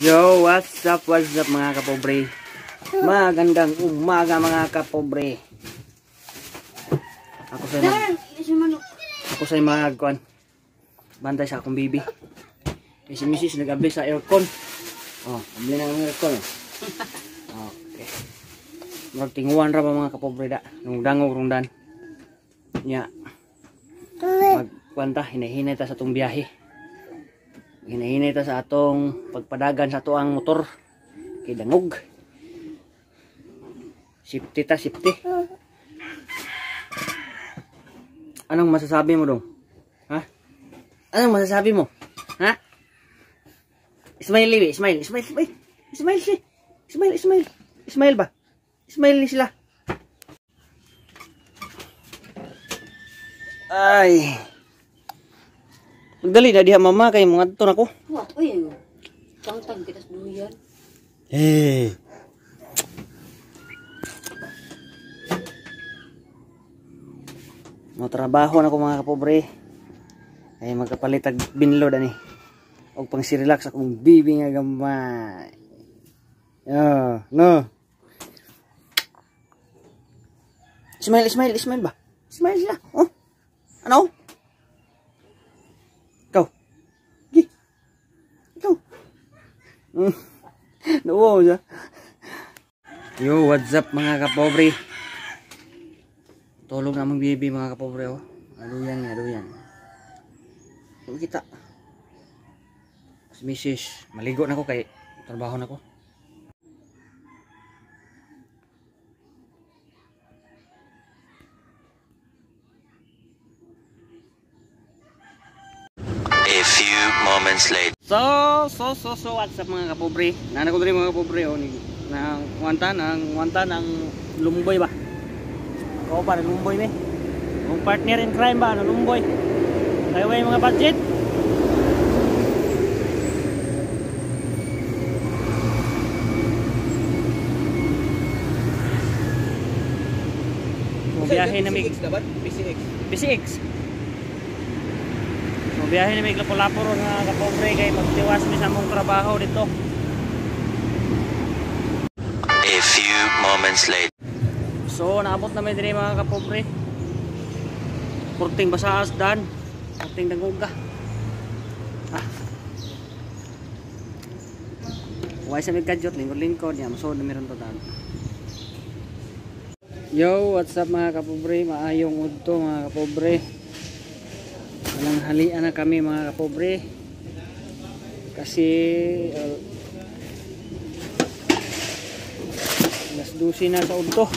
Yo, what's up mga kapobre. Magandang umaga mga kapobre. Ako sa magkuan. Bantay sa akong baby. Si Mrs. nag-abli sa aircon. Oh, abli na ang aircon. Okay. Murag tinguan ra ba mga kapobre da. Nung dangog rungdan. Nya. Magkuan ta, hinahinay ta sa atong biyahe. Hinahinay ta sa atong pagpadagan sa ato ang motor. Kay dangog. Safety ta, safety. Anong masasabi mo dong? Ha? Anong masasabi mo? Ha? Smile, Liwi. Smile, smile, smile. Smile si. Smile, smile. Smile ba? Smile ni sila. Ay. Magdali na diha mama kay mga adto nako. Wa, uy. Tangtang kita sa duyan. Eh. Mo trabaho na ko mga kapobre. Ay magkapalit ag binlod ani. Og pang si relax akong bibi nga gamay. Oh, no. Smile, smile, smile ba? Smile sila. Oh. Ano? Ikaw. Gi. Ikaw. Nauwaw siya. Yo, what's up mga kapobre? Tulog na among baby mga kapobre, oh. Aduyan, aduyan. Kita. Si Mrs. Maligo na ko kay trabaho na ko. A few moments later. So, what's up mga kapobre? Nana ko diri mga kapobre, oh, nang wanta ng lumboy ba? Ako pa lumboy me. Kung partner in crime ba, ano lumboy. Kayo ba yung mga budget? So, biyahe na may PCX na ba? PCX. PCX. So, biyahe na may lapu-lapu ron mga kapobre kay magtiwas mi sa among trabaho dito. A few moments later. So, naabot na may diri mga kapobre. Kurting basaas dan, kurting danguga. Ah. Why sa may kadyot, lingkod-lingkod, yan, so meron to dan. Yo, what's up mga kapobre? Maayong udto mga kapobre. Walang halian na kami mga kapobre. Kasi alas 12 na sa udto.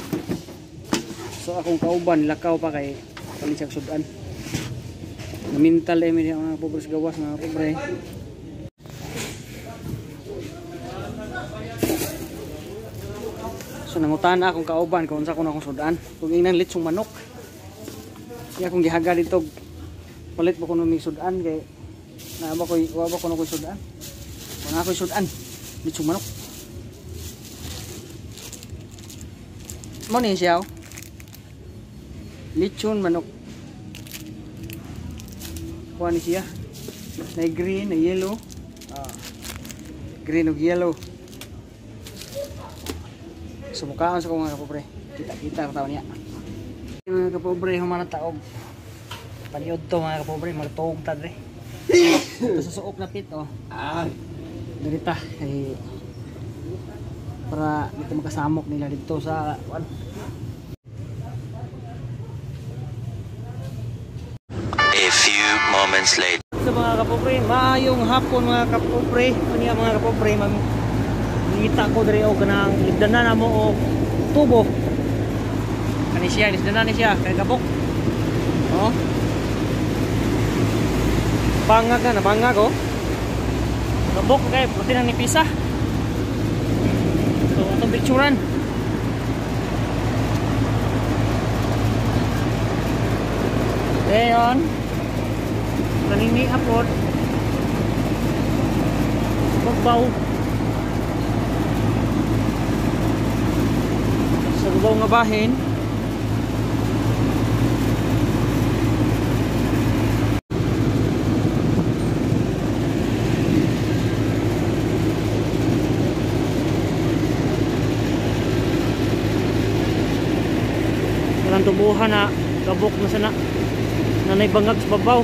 So akong kauban lakaw pa kay palit siyang sudan. Namintal eh mga pobre sa gawas mga pobre. So nangutan na akong kauban kung unsa ko na akong sudan. Kung ingnan litsong manok. Iya akong gihaga dito palit ba kuno mig sudan kay naa ba koy wa ba kuno koy sudan. Kun ako'y sudan litsong manok. Mo ni siya. Lechon manok. Kuha ni siya. Na green, na yellow. Green ug yellow. Sumukaan sa kong mga kapobre. Kita-kita ang tao niya. Mga kapobre, humana taog. Paniod to mga kapobre, magtuog ta dre. Ito sa suok na pit, oh. Dirita eh, para dito makasamok nila dito sa kuan. A few moments later. So mga kapobre, maayong hapon mga kapobre. Unya mga kapobre, mangita ko diri og kanang libdanan namo og tubo. Kani siya, libdanan ni siya kay kabok. Oh. Bangag na, nabangag oh. Kabok kay puti nang nipisa. So atong picturean. Ayon. Kanini upload. Pagbaw. Sa babaw nga bahin. tubuhan na gabok na sana. Nanay bangag sa babaw.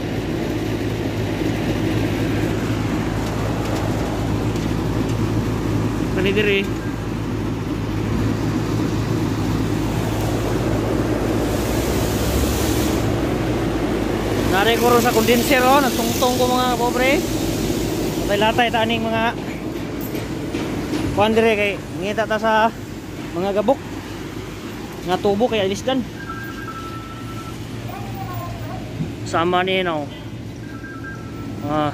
Kani diri. Nari ko sa condenser oh, nagtungtong ko mga pobre. Latay-latay ta aning mga kuan dire kay ngita ta sa mga gabok. Nga tubo kay alisdan. Sama ni no. Ah.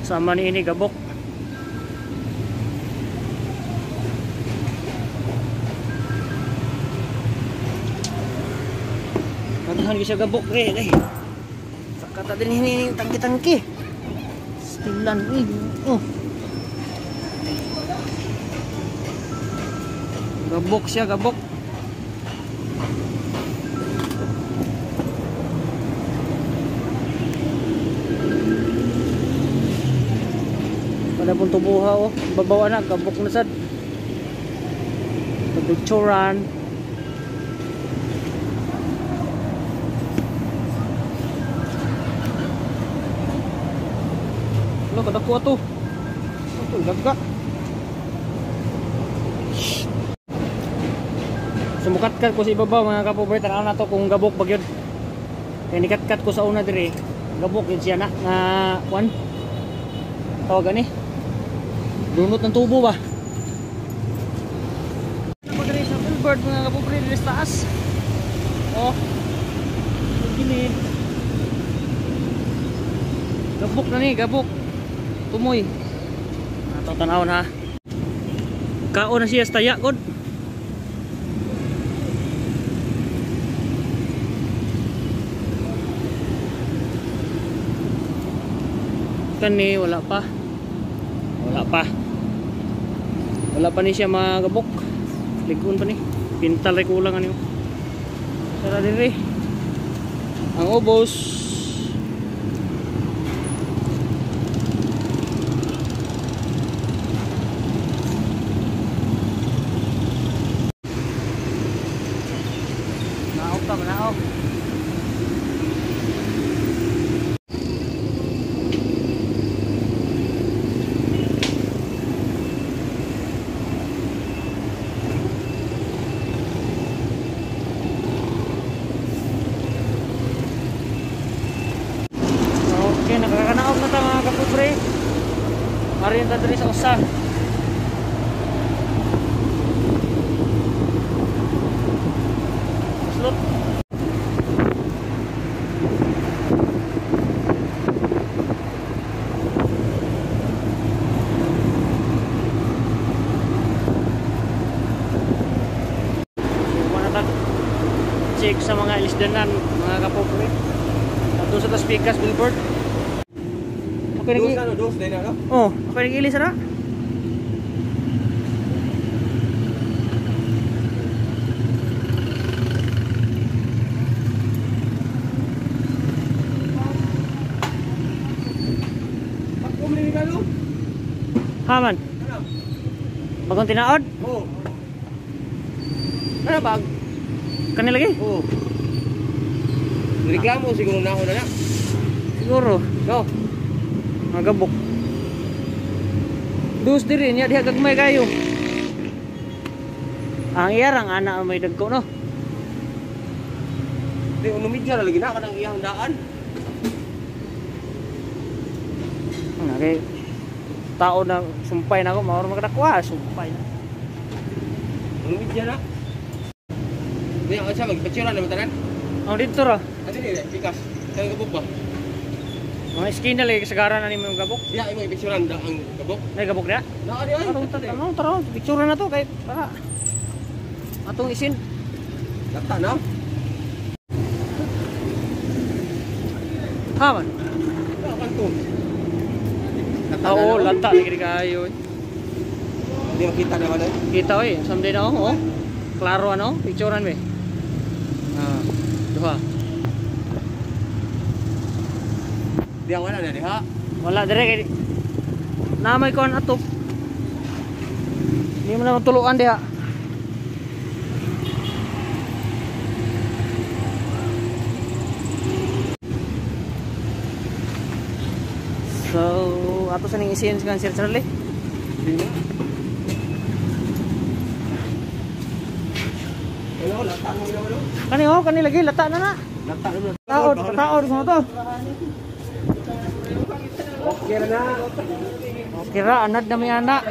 Sama ni ini gabok. Daghan gyud siya gabok re kay. Sakata din ini tangki-tangki. Stilan eh. Oh. Gabok siya, gabok. Wala pong tubuha oh. Babaw na, gabok na sad. Pagpicturan. Wala, kadako ato. Ato, lagka. Sumukat-kat ko sa ibabaw mga kapobre, tanaw na to kung gabok ba gyud. Kaya nikat-kat ko sa una dire, gabok yun siya na nga kuan. Tawag gani. Dunot ng tubo ba? Magre sa billboard mga kapobre diri sa taas. Oh. Gilid. Gabok na ni, gabok. Tumoy. Ato tanawon ha. Kaon na siya sa taya god. Kani wala pa. Wala pa. Wala pa ni siya magabok. Ligon pa ni. Pintal ray kulang ani. Sara diri. Ang ubos. Naog pa, naog. Okay, nakakanaog na ta mga kapobre. Marin ta diri sa usa. Slot. Wala ta check sa mga isdanan mga kapobre. Ato sa tas pikas billboard. Okay, dos na, dos din na, no? Oh, okay nag-ilis na. Haman. Bagong tinaod? Oo. Ano bag? Kani lagi? Oo. Reklamo siguro na ako na na. Siguro. No. Magabok. Dus diri niya diha gagmay kayo. Ang iyarang ana may dagko no. Di unumidya ra lagi na kanang iyang daan. Ana kay tao na sumpay na ako, maor magdakwa, sumpay na. Unumidya na. Di ang sa magpicture na tanan. Ang dito ra. Ati ni pikas. Kay gabok ba? Mga skin na lagi kasagaran na nimo yung gabok. Diya imo ipicturean da ang gabok. Nay gabok diya. Naa di ay. Ano tara, picture na to kay para atong isin. Lata na. Haman. Kanto. Oo, lata lagi kayo. Hindi makita naman ay. Kita oy, samday na oh. Klaro ano, picturean be. Ah, duha. Diya wala na diha. Wala dire kay na may kon atop. Hindi mo na matuluan diha. So, ato sa ning isiyan si Sir Charlie. Kani oh, kani lagi lata na na. Lata na. Taod, taod mo to. Okay na. Okay ra, anad na may ana.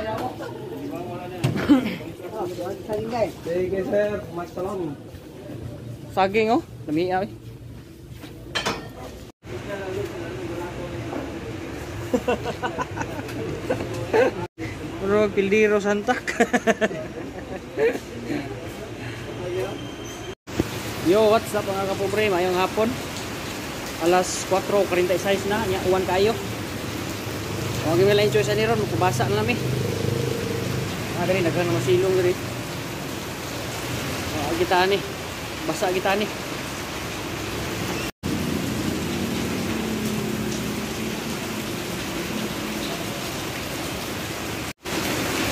Sige sir, magsalong. Saging oh, lamiya eh. Pero pildiro santak. Yo, what's up mga kapobre? Mayong hapon. Alas 4:46 na, nya uwan kayo. Wa gyud lang choice ani ron, mukubasa na lami. Ah, diri daghan na masilong diri. Ah, kita ani. Basa kita ani.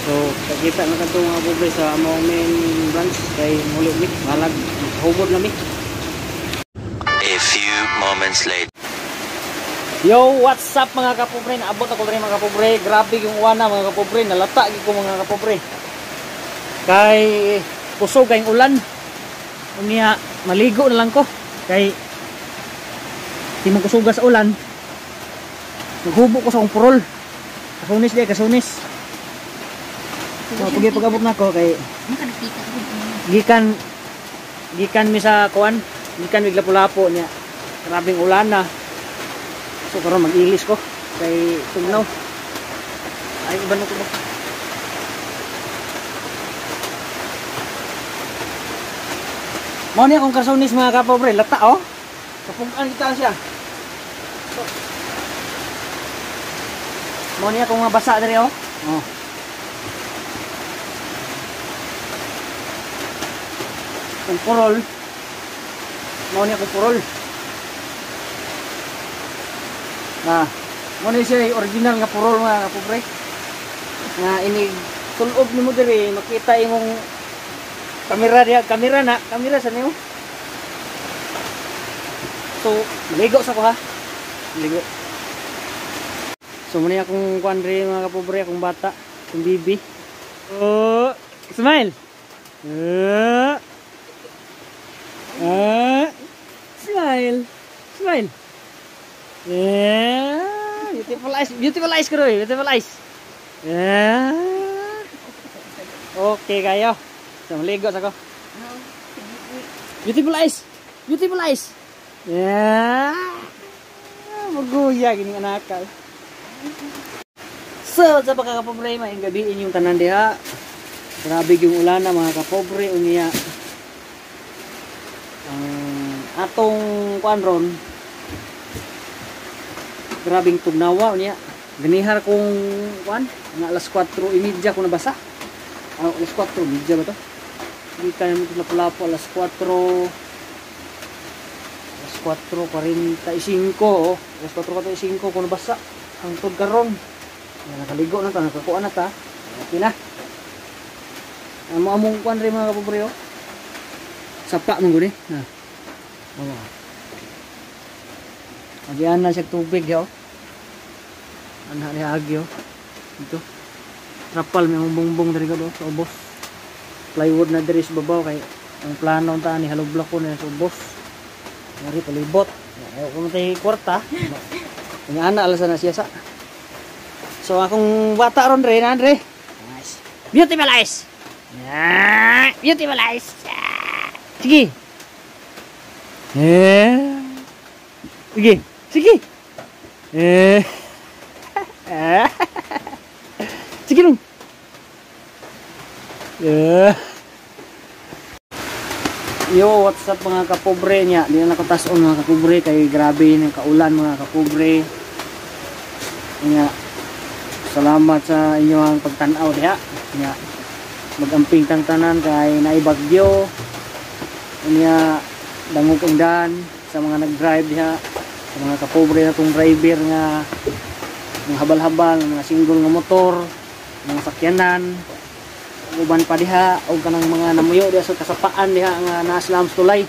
So, kita na kadto mga pobre sa among main branch kay muli mi, balag hubod na mi. A few moments later. Yo, what's up mga kapobre? Naabot ako diri mga kapobre. Grabe yung uwana mga kapobre, nalata gyud ko mga kapobre. Kay kusog kayong ulan. Unya maligo na lang ko kay di mo kusuga sa ulan. Naghubo ko sa akong purol. Kasunis di, kasunis. So, pag-abot na ko kay gikan mi sa kuan, gikan mi Lapu-Lapu niya. Grabing ulan na. So karon mag-ilis ko kay tugnaw. Ay iba na to ba? Mao ni akong kasunis mga kapobre, lata oh. Kapugan kita siya. So, mao ni akong mga basa diri oh. Oh. Kung purol, mao ni akong purol. Na, mao ni siya original nga purol mga kapobre. Nga inig tulob nimo diri makita imong kamera diha, kamera na, kamera sa nimo. So, maligo sa ko ha. Maligo. So mao ni akong kuan diri mga kapobre, akong bata, akong bibi. Oh, smile. Smile. Smile. Yeah. Beautiful eyes kuroy, beautiful eyes. Yeah. Okay kayo. So maligo sa ko. Beautiful eyes. Beautiful eyes. Yeah. Maguya gining anakal. So sa pagkakapobre, maayong gabi inyong tanan diha. Grabe yung ulan na mga kapobre unya. Ang atong kuan ron, grabing tugnawa niya. Ganihar kong kuan nga alas 4:30 ko nabasa. Alas 4:30 ba to? Hindi kaya mo Lapu-Lapu alas 4. Alas 4:45 oh. Alas 4:45 ko nabasa. Hangtod karon. Nakaligo na ta, nakakuan na ta. Okay na. Amo among kuan rin mga kapobre oh. Sapa man gud eh. Na. Oh. Agian na siya tubig yo. Ana ni agyo. Dito. Trapal may bongbong diri gado sa ubos. Plywood na diri sa babaw kay ang plano ta ni hollow block ko na sa ubos. Mari palibot. Ayaw ko matay kwarta. Nya ana alasa na siya sa. So akong bata ron re, Andre. Nice. Beautiful eyes. Yeah, beautiful eyes. Sige. Eh. Sige. Sige. Eh. Sige nung. Yeah. Yo, what's up mga kapobre niya? Di na nakatason mga kapobre kay grabe ng kaulan mga kapobre. Nya. Salamat sa inyong pagtan-aw diha. Nya. Magamping tang tanan kay naay bagyo. Nya dangog ang daan sa mga nag-drive diha, sa mga kapobre na tong driver nga mga habal-habal, mga single nga motor, mga sakyanan, uban pa diha og kanang mga namuyo diha sa kasapaan diha nga naa sila sa tulay.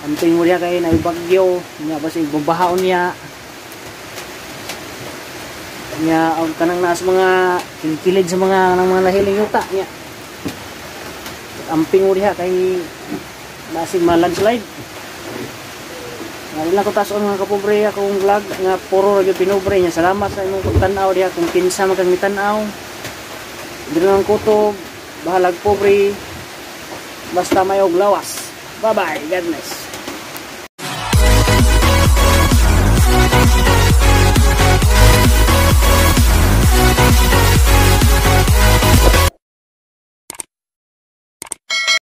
Amping mo diha kay naay bagyo, nya basig babahaon niya. Nya og kanang naa sa mga kilid sa mga nang mga lahiling yuta nya. Amping mo diha kay basig ma-landslide. Nga lang ko taas mga kapobre akong vlog nga puro ra gyud pinobre nya. Salamat sa imong pagtan-aw diha kung kinsa man kang mitan-aw. Dili lang kutob, bahalag pobre. Basta may og lawas. Bye bye. God bless.